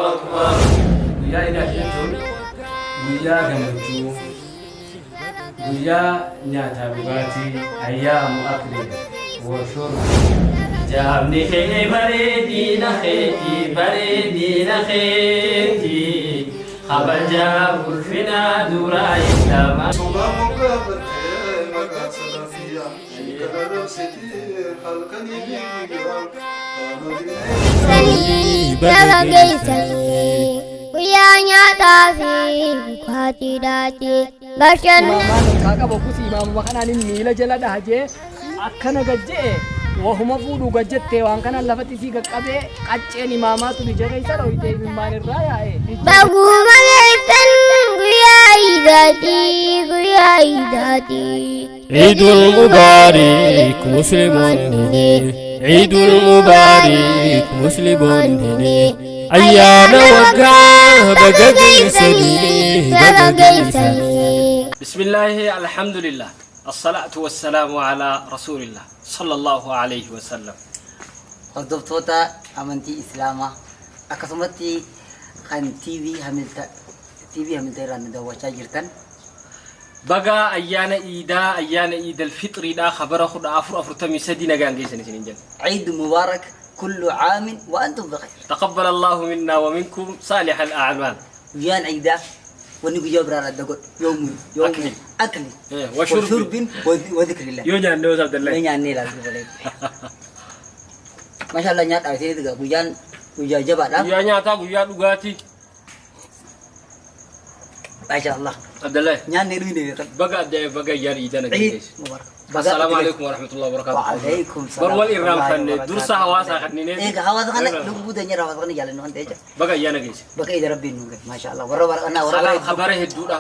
Guyyaa iidaati jechuun guyyaa gammachuu, guyyaa nyaataa dhugaatii, ayyaamu akli wa shurbi. Jaabni kee bareedina keetii bareedina keetii kabajaa ulfinaa duraa islaamaa. Sobaa moggaafattee maqaa salafiyyaa kan arrabsitee halkanii fi guyyaa qaama Sanii baga geessanii guyyaa nyaataa fi dhugaatiidhaati bashanna. Imaamaan harkaa qaba kusi imaamuma kanaan miila jala dhaha jee akkana gad je'e wahuma fuudhu gad jettee waan kanaan lafatti isii qaqqabee qacceen imaamaa tun ija keessa dhoytee imimmaan irraa yaa'e. Baguma geessan guyyaa iidaati guyyaa iidaati. عيد المبارك مسلمون عيد المبارك مسلمون أيام وقع بقى Baga geessanii. بسم الله الحمد لله الصلاة والسلام على رسول الله صلى الله عليه وسلم. Hordoftoota amantii Islaamaa akkasumatti kan TV Hamilta TV Hamilta irraa nu daawwachaa jirtan. Baga ayyaana iidaa ayyaana iidal fixriidhaa kabara 1443 nagaan geessan isiniin jenna. عيد مبارك كل عام وأنتم بخير. تقبل الله منا ومنكم صالح الأعمال. Guyyaan ciidaa wanni guyyaa biraan adda godhu يوم يوم أكل. أكل وشرب. وشرب وذكر الله. Yoo nyaanne yoo Abdallahi. Yoo nyaannee ilaaltu balee. Maashaallah nyaadhaa ishee guyyaan guyyaa jabaadha. Guyyaa nyaataa guyyaa dhugaatii. Maashaallah. Abdallahi. Nyaannee dhuyne beekan. Baga adda baga ayyaana iidaa nagaan عيد geesse. مبارك. السلام عليكم ورحمة الله وبركاته. وعليكم السلام. Bar wal irraanfanne dursa hawaasaa kanneen. Eega hawaasa kana lubbuu teenya hawaasa kana jaalannu kan ta'e jecha. Baga ayyaana geesse. Bakka ija rabbiin nu gahe maashaallah warra baranaa warra Salaan bareedduu. kabara hedduudha.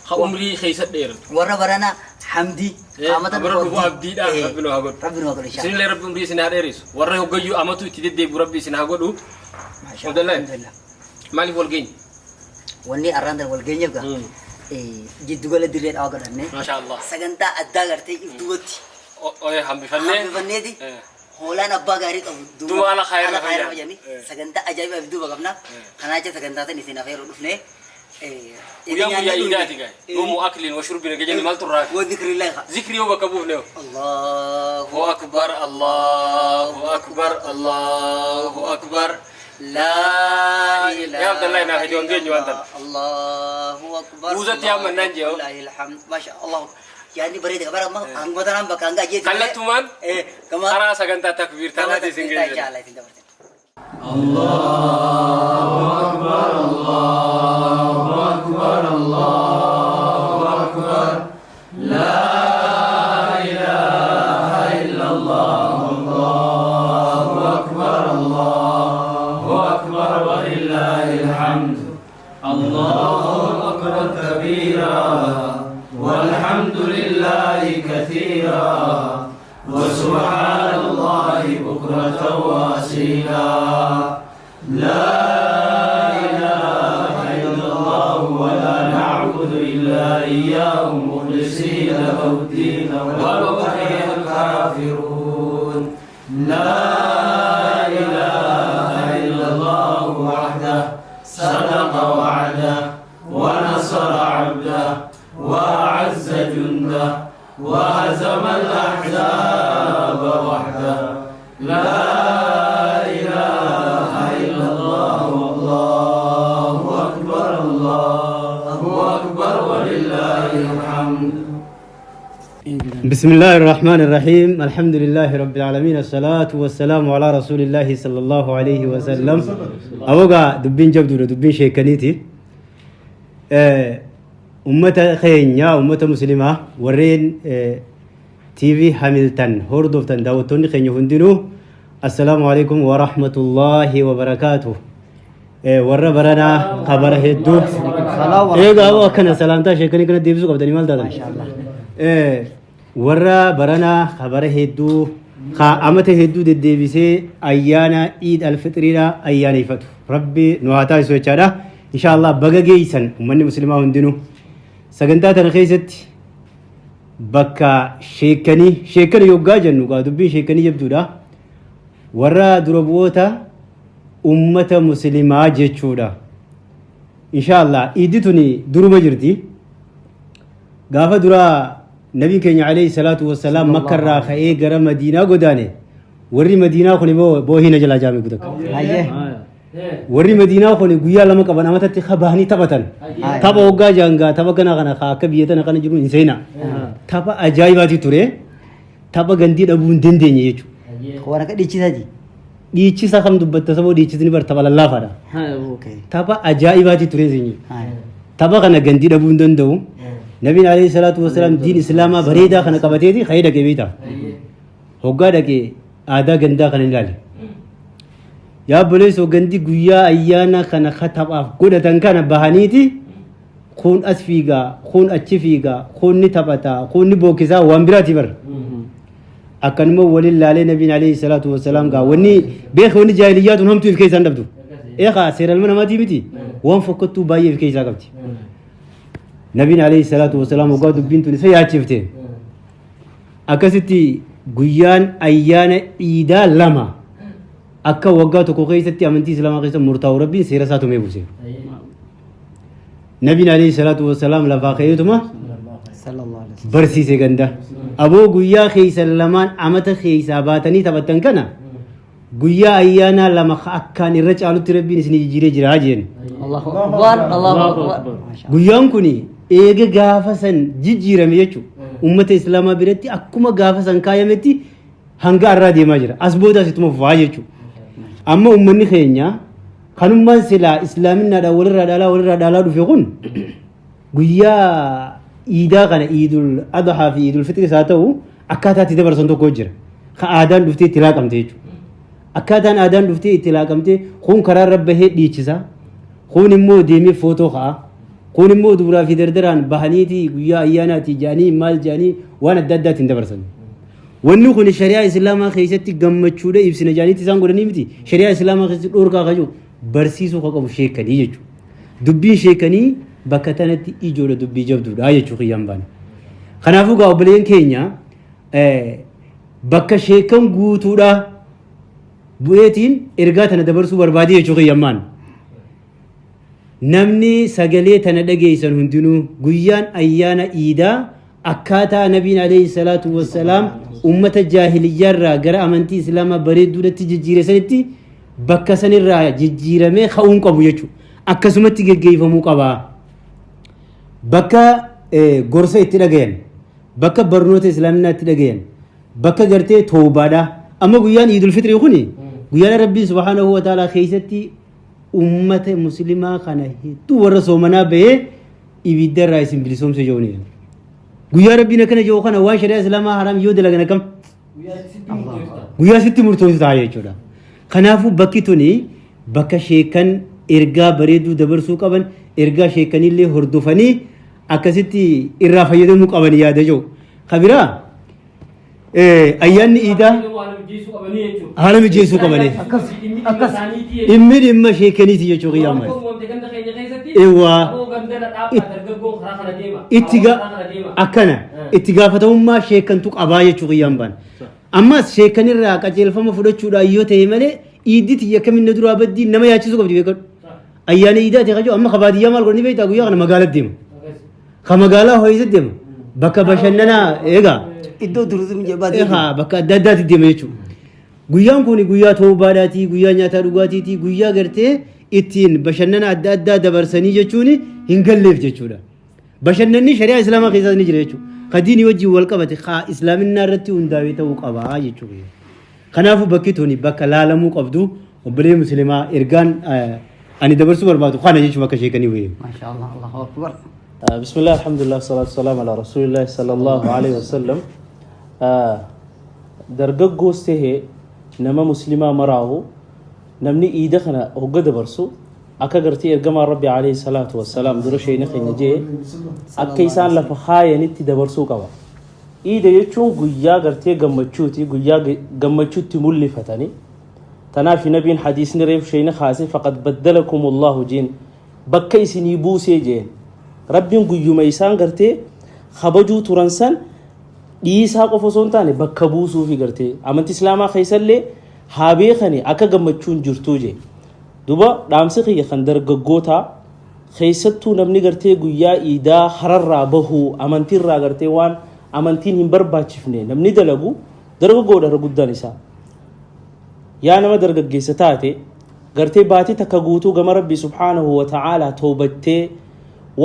Ha umrii keessa dheeratu. Warra baranaa hamdii qaamata Bara dhufu abdiidha rabbi nu haa godhu. Rabbi nu haa godhu inshallah. Isinillee rabbi umrii isin haa dheeressu. Warra hoggayyuu amatu itti deddeebi'u rabbi isin haa godhu. Maashaallah. Abdallahi. Alhamdulillah. Maaliif wal geenye? Wanni arraan tan wal geenyeef gaa jiddugala dirree dhawaa godhanne Maashaallah. sagantaa addaa gartee if duubatti Oye hambifannee. hambifanneeti hoolaan abbaa gaarii qabu Duuba haala khayra haala khayra fayyada. fayyadani sagantaa ajaa'ibaa if duuba qabna. Kanaa jecha sagantaa tan isin afeeruu dhufne. Guyyaan guyyaa iidaati gahe. يوم أكل وشرب jenni maaltu irraa? وذكر الله. Zikrii yoo bakka buufne hoo? الله أكبر الله أكبر الله أكبر لا إله يا عبد الله naa hidii hongeenyu waan tan. الله أكبر. Buuzatti hammannaan jee hoo? لله الحمد ما شاء الله yaadni bareeda qabara amma hanguma tanaan bakka hanga ajjeetu. Kallattumaan Kama karaa sagantaa takbiir tanaati isin geessan. Inshallah isin dabartan. الله أكبر الله أكبر الله أكبر لا إله إلا الله الله أكبر الله أكبر ولله الحمد الله أكبر كبيرا والحمد لله كثيرا وسبحان الله بكرة وأصيلا لا إله إلا الله ولا نعبد إلا إياه مخلصين له الدين ولو كره الكافرون لا إله إلا الله وحده صدق وعده ونصر عبده وأعز جنده وهزم الأحزاب وحده لا إله إلا الله والله أكبر الله أكبر ولله الحمد. بسم الله الرحمن الرحيم الحمد لله رب العالمين الصلاة والسلام على رسول الله صلى الله عليه وسلم. أوغا دبين جبدو دبين شيكانيتي أمة خينيا أمة مسلمة ورين TV Hamilton hordoftan daawwattoonni keenya hundinuu السلام عليكم ورحمة الله وبركاته. Warra baranaa kabara hedduu eegaa aboo akkana salaamtaa sheekanii kana deebisuu qabdanii maal taatan warra baranaa kabara hedduu ka amata hedduu deddeebisee ayyaana iid alfixriidha ayyaaneffatu rabbi nu haa taasisu jechaadha. Insha Allah baga geeysan ummanni muslimaa hundinuu sagantaa tana keessatti. Bakka sheekkanii, sheekkani yoggaa jennu gaa dubbiin sheekkanii jabduudha. Warra dura bu'oota ummata muslimaa jechuudha. Inshaallah iiddi tuni duruma jirti. Gaafa duraa nabiin keenya alayhi salaatu wassalaam makkarraa ka'ee gara Madiinaa godaane. Warri Madiinaa kun immoo boohina jalaa jaame gutakka. Hayyee. Warri Madiinaa kun guyyaa lama qaban amatatti bahanii taphatan. Tapha hoggaa jaangaa tapha kana kana akka biyya tana kana jiru hin seenaa. Tapha ajaa'ibaati ture. Tapha gandii dhabuu hin dandeenye jechuudha. Waan akka dhiichisaati. Dhiichisa kam dubbatta saboo dhiichisni bar tapha lallaafaadha. Tapha ajaa'ibaati ture seenye. Tapha kana gandii dhabuu hin danda'u. Nabiin alayhi salaatu wasalaam diin islaamaa bareedaa kana qabateeti ka'ee dhaqee beektaa. Hoggaa dhaqee aadaa gandaa kana ilaale. Yaa obboleessoo gandi guyyaa ayyaana kana taphaaf godhatan kana bahaniiti kun as fiigaa, kun achi fiigaa, kun ni taphataa, kun ni bookkisaa waan biraati bara. Akkanuma waliin laalee nabiin alayhi salaatu wasalaam gaa wanni beeka wanni jaahiliyyaa tun hamtuu if keessaa hin dhabdu. Eegaa seera ilma namaatii miti waan fokkattuu baay'ee if keessaa qabdi. Nabiin alayhi salaatu wasalaam hoggaa dubbiin tun isa yaachifte. Akkasitti guyyaan ayyaana iidaa lama akka waggaa tokko keessatti amantii islaamaa keessa murtaa'u rabbiin seera isaa tumee buuse. Nabiin alayhi salaatu wasalaam lafaa ka'eetuma Sallallahu alaihi wasallam. barsiise ganda. Aboo guyyaa keessan lamaan amata keessaa baatanii taphattan kana guyyaa ayyaanaa lama akkaan irra caalutti rabbiin isin jijjiiree jira jeen. Allahu akbar. Allahu akbar. Maasha Guyyaan kun eega gaafa san jijjiirame jechuudha. Uummata islaamaa biratti akkuma gaafa san kaayametti hanga har'aa deemaa jira. As boodaas ittuma fufaa jechuudha. Amma uummanni keenya kanummaan silaa islaaminaadhaan walirraa dhaalaa walirraa dhaalaa dhufe kun guyyaa iidaa kana iidul adhaa fi iidul fixris haa ta'u akkaataa itti dabarsan tokko jira. Ka aadaan dhuftee itti laaqamte jechuudha. Akkaataan aadaan dhuftee itti laaqamte kun karaa irra bahee dhiichisa. Kun immoo deemee footoo ka'a. Kun immoo dubaraa fi dardaraan bahaniiti guyyaa ayyaanaati jedhanii maal jedhanii waan adda addaatiin dabarsan. Wanni kun shari'aa islaamaa keessatti gammachuudha ibsina jedhaniitti isaan godhanii miti. Shari'aa islaamaa keessatti dhorkaa kajuu barsiisuu kan qabu sheekanii jechuudha. Dubbiin sheekanii bakka tanatti ijoodha dubbii jabduudha jechuu kiyyaan baana. Kanaafuu gaa obboleen keenya bakka sheekan guutuudha bu'eetiin ergaa tana dabarsuu barbaadee jechuu kiyyaan baana. Namni sagalee tana dhageessan hundinuu guyyaan ayyaana iidaa akkaataa nabiin alayhi salaatu wassalaam ummata jaahiliyyaarraa gara amantii islaamaa bareedduudhatti jijjiire sanitti bakka sanirraa jijjiiramee ka'uun qabu jechuudha. Akkasumatti geggeeffamuu qaba. Bakka gorsa itti dhagayan, bakka barnoota islaaminaa itti dhagayan, bakka gartee toobaadha. Amma guyyaan iidul fixrii kuni guyyaan rabbiin subhaanahu wa ta'ala keessatti ummata muslimaa kana hedduu warra soomanaa bahee ibidda irraa isin bilisoomse jedhuni. Guyyaa rabbiin akkana jedhu kana waan shari'aa islaamaa haraam yoo dalagan akkam? Guyyaa sitti murtooytu ta'a jechuudha. Kanaafuu bakki tuni bakka sheekan ergaa bareedduu dabarsuu qaban ergaa sheekanillee hordofanii akkasitti irraa fayyadamuu qaban yaada jiru. Kabiraa ayyaanni iidaa haala mijeessuu qabanii. Dhimmi dhimma sheekaniiti jechuu kiyyaa maali. Eewwaa. Itti akkana itti gaafatamummaa sheekantu qabaa jechuu kiyyaan baana. Ammas sheekanirraa qajeelfama fudhachuudhaan yoo ta'e malee iiddi tiyya akkamiin na duraa baddii nama yaachisuu qabdi beekadhu. Ayyaana iidaati kajoo amma ka baadiyyaa maal godhanii beektaa guyyaa kana magaalaa deema. Ka magaalaa ho'isa deema. Bakka bashannanaa eegaa. Iddoo turizimii jabaa deema. Eegaa bakka adda addaatti deema jechuudha. Guyyaan kun guyyaa toobaadhaati, guyyaa nyaataa dhugaatiiti, guyyaa gartee ittiin bashannana adda addaa dabarsanii jechuun hin galleef jechuudha. Bashannanni shari'aa islaamaa keessaas ni jira jechuudha. Ka diinii wajjin wal qabate ka islaaminaa irratti hundaa'ee ta'uu qaba jechuudha. Kanaafuu bakki tuni bakka laalamuu qabdu obbolee musliimaa ergaan ani dabarsuu barbaadu kana jechuun bakka sheekanii wayii. Maasha Allah. Allahu akbar. بسم الله الحمد لله والصلاة والسلام على رسول الله صلى الله عليه وسلم. Dargaggoos tahee nama muslimaa maraahu namni iida kana hogga dabarsu akka gartee ergamaan rabbi alayhi salaatu wassalaam dura sheeyna keenya jee akka isaan lafa kaayanitti dabarsuu qaba. Iida jechuun guyyaa gartee gammachuuti, guyyaa gammachuutti mul'ifatani. Tanaaf nabiin hadiisni reef sheeyna kaase faqad baddalakumullahu jeen bakka isinii buusee jeen. Rabbiin guyyuma isaan gartee kabajuu turan san Dhiisaa qofa osoo hin taane bakka buusuufi gartee amantii islaamaa keessallee haa beekani akka gammachuun jirtuu jee. Duba dhaamsi kiyya kan dargaggootaa keessattuu namni gartee guyyaa iidaa hararraa bahuu amantiirraa gartee waan amantiin hin barbaachifne namni dalagu dargaggoodha irra guddaan isaa. Yaa nama dargaggeessa taate gartee baatii takka guutuu gama rabbii subhaanahu wa ta'aalaa toobattee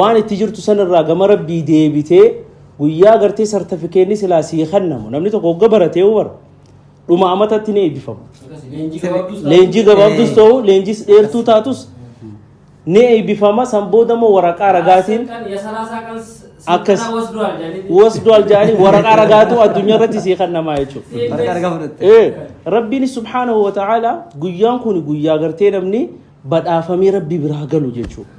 waan itti jirtu sanirraa gama rabbii deebitee guyyaa gartee sartifikeenni silaa sii kennamu namni tokko hogga baratee bara dhuma amatatti ni eebbifama. Leenjii gabaabdus ta'u leenjii dheertuu taatus ni eebbifama san booda immoo waraqaa ragaatiin akkas wasdual jedhanii waraqaa ragaatu addunyaa irratti sii kennamaa jechuudha. Waraqaa ragaa fudhatte. Rabbiin subhaanahu wa ta'ala guyyaan kun guyyaa gartee namni badhaafamee rabbi biraa galu jechuudha.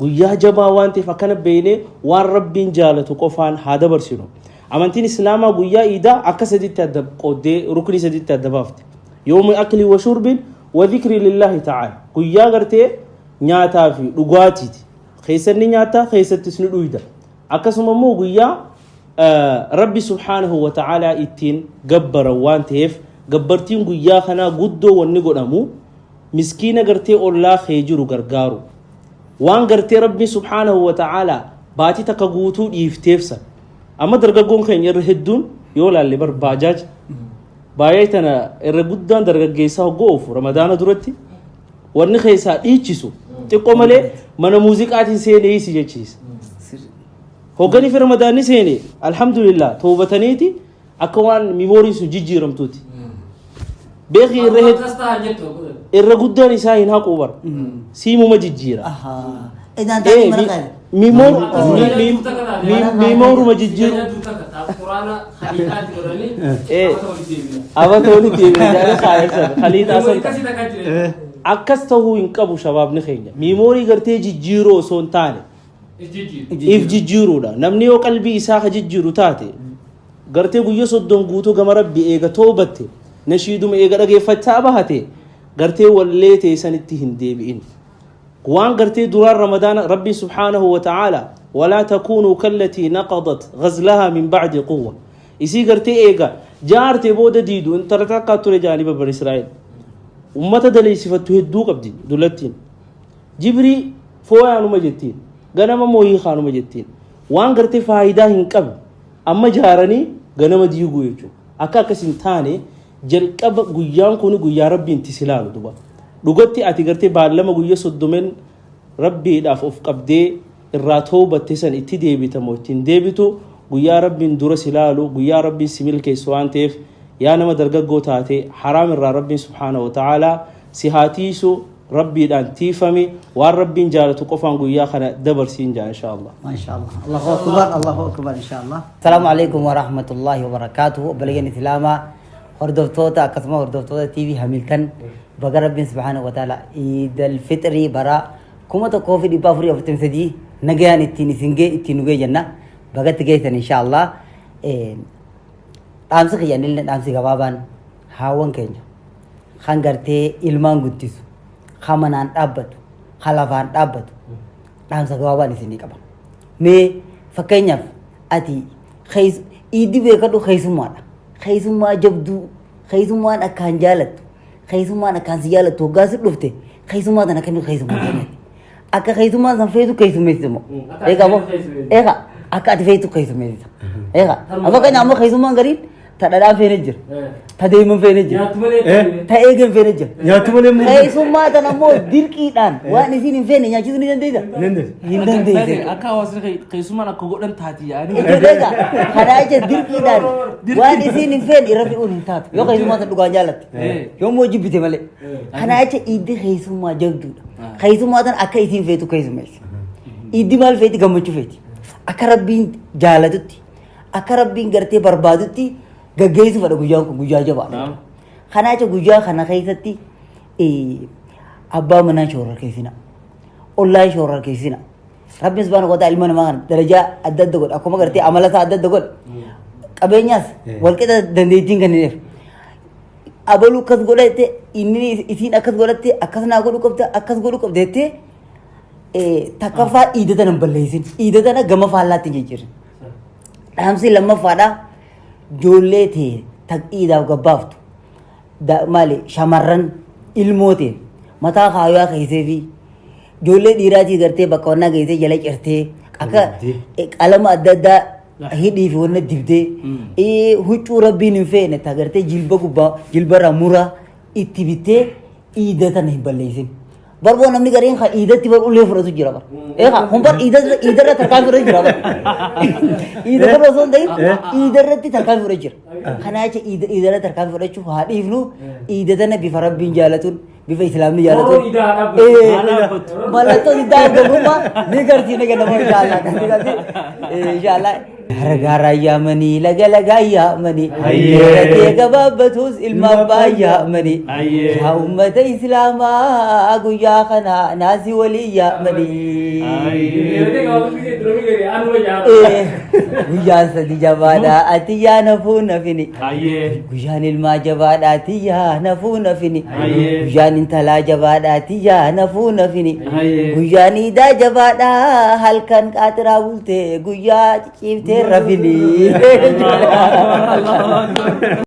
Guyyaa jabaa waan ta'eef akkana beeknee waan rabbiin jaalatu qofaan haa dabarsinu. Amantiin islaamaa guyyaa iidaa akka saditti adda qooddee ruknii saditti adda baafte. Yoomi akli wa shurbin wa dhikri lillaahi ta'ala. Guyyaa gartee nyaataa fi dhugaatiiti. Keessanni nyaataa keessattis ni dhuyda. Akkasuma immoo guyyaa rabbi subhaanahu wa ta'ala ittiin gabbaran waan ta'eef gabbartiin guyyaa kanaa guddoo wanni godhamu miskiina gartee ollaa kee jiru gargaaru. Waan gartee rabbi subhaanahu wa ta'ala baatii takka guutuu dhiifteef san. Amma dargaggoon keenya irra hedduun yoo laalle bar baajaaj baay'ee tana irra guddaan dargaggeessaa hoggoo oofu ramadaana duratti wanni keessaa dhiichisu xiqqoo malee mana muuziqaatiin seenee si jechiisa. Hogganii fi ramadaanni seene alhamdulillah toobataniiti akka waan miimooriin sun jijjiiramtuuti. Beeki irra guddaan isaa hin haquu bara. Siimuma jijjiira. Idaan taa'ee mana kaa'e. Miimooruma jijjiiru. Abata walitti deebina jedhanii kaayessan khaliixaa san ta'a. Akkas ta'uu hin qabu shabaabni keenya. Miimoorii gartee jijjiiruu osoo hin taane if jijjiiruudha. Namni yoo qalbii isaa ka jijjiiru taate gartee guyyaa 30 guutuu gama rabbi eega toobatte nashiiduma eega dhageeffachaa bahate gartee wallee teessanitti hin deebi'in. Waan gartee duraan ramadaana rabbi subhaanahu wa ta'ala walaa takuunuu kallatii naqadat ghazlahaa min ba'di quwwa. Isii gartee eega jaarte booda diidu intala takkaa ture jaaniba bani Israa'el. Ummata daleessifattu hedduu qabdi dulattiin. Jibrii fooyaanuma jettiin. Ganama mooyii kaanuma jettiin. Waan gartee faayidaa hin qabne amma jaaranii ganama diiguu jechuudha. Akka akkas hin taane jalqaba guyyaan kun guyyaa rabbiin itti si ilaalu duba. Dhugatti ati gartee baallama guyyaa 30 rabbiidhaaf of qabdee irraa toobatte san itti deebitamoo ittiin deebitu guyyaa rabbiin dura si ilaalu guyyaa rabbiin si milkeessu waan ta'eef yaa nama dargaggoo taate haraam irraa rabbiin subhaanahu wa ta'ala si haa tiisu rabbiidhaan tiifami waan rabbiin jaalatu qofaan guyyaa kana dabarsiin jaa insha Allah. ما شاء الله الله اكبر الله اكبر ان شاء الله. السلام عليكم ورحمه الله وبركاته. بلغن اسلاما hordoftoota akkasuma hordoftoota TV Hamilton baga rabbiin subhaanahu wa ta'ala Iidal Fixrii bara 1443 nagayaan ittiin isin gee ittiin nu gee jenna bagatti geessan insha Allah. Dhaamsi kiyya illee dhaamsi gabaabaan haawwan keenya kan gartee ilmaan guddisu kan manaan dhaabbatu kan lafaan dhaabbatu dhaamsa gabaabaan isinii qaba. Mee fakkeenyaaf ati iiddi beekadhu keessummaadha. Keessummaa jabduu keessummaan akkaan jaalattu keessummaan akkaan si jaalattu hoggaa si dhufte keessummaa tana akkamitti keessummaa akka keessummaan san feetu keessummeessite moo eegaa moo eegaa akka ati feetu keessummeessita eegaa fakkeenyaaf ammoo keessummaan gariin ta dhadhaan feene jira ta deeman feene jira ta eegan feene jira. Nyaattu malee immoo. Keessummaa tana ammoo dirqiidhaan waan isiin hin feene nyaachisuu ni dandeessa? Hin dandeesse. Akka hawaasni keessummaan akka godhan taati yaani. Egaa kanaa jecha dirqiidhaan waan isiin hin feene irra fe'uun hin taatu. Yoo keessummaa sana dhugaan jaalatte. Yoo immoo jibbite malee. Kanaa jecha iiddi keessummaa jabduudha. Keessummaa tana akka isiin feetu keessummeessi. Iiddi maal feeti? Gammachuu feeti. Akka rabbiin jaalatutti akka rabbiin gartee barbaadutti gaggeessuu fedha guyyaan kun guyyaa jabaadha. Kanaa jecha guyyaa kana keessatti abbaa manaa shororkeessina. Ollaa shororkeessina. Rabbiin subhaanahu wa ta'ala ilma namaa kana darajaa adda adda godha. Akkuma gartee amala isaa adda adda godha. Qabeenyaas walqixa dandeettiin kennineef. Abaluu akkas godhatte inni isiin akkas godhatte akkas naa godhu qabda akkas godhu qabda jettee takkaffaa iida tana hin balleessin. Iida tana gama faallaatti hin jijjiirin. Dhaamsi lammaffaadha. Ijoollee tee taqiidaaf gabbaaftu maali shamarran ilmoo tee mataa kaayaa keessee fi ijoollee dhiiraatii gartee bakka wannaa geessee jala cirtee akka qalama adda addaa hidhii fi wanna dibdee huccuu rabbiin hin feene ta gartee jilba gubbaa jilbarraa muraa itti bittee iida tana hin balleessin. Barboo namni gariin kan iidatti bar ulee fudhatu jira bar. Eegaa kun bar iidarra tarkaanfii fudhatu jira bar. Iida bar osoo hin ta'in iidarratti tarkaanfii fudhatu jira. Kanaa jecha iidarra tarkaanfii fudhachuuf haa dhiifnu iida tana bifa rabbiin jaalatuun bifa islaamni jaalatuun. Oromoo iidaa haa dhaabbattu. Haa dhaabbattu. Mallattoon iidaa argamummaa ni garsiina ganama inshaallah. Inshaallah. Hargaara yaamanii laga lagaa yaamanii Hayyee. Dheeratee gabaabbatus ilma abbaa yaamanii Hayyee. Yaa ummata islaamaa guyyaa kana naasii walii yaamanii Dheeratee gabaabatti duramii gadi anuma jaara. Guyyaan sadi jabaadha ati yaa nafuu nafini Hayyee. Guyyaan ilmaa jabaadha ati yaa nafuu nafini Hayyee. Guyyaan intalaa jabaadha ati yaa nafuu nafini Hayyee. Guyyaan iidaa jabaadha halkan qaaxiraa bultee guyyaa ciciiftee rafini. Allahu Akbar.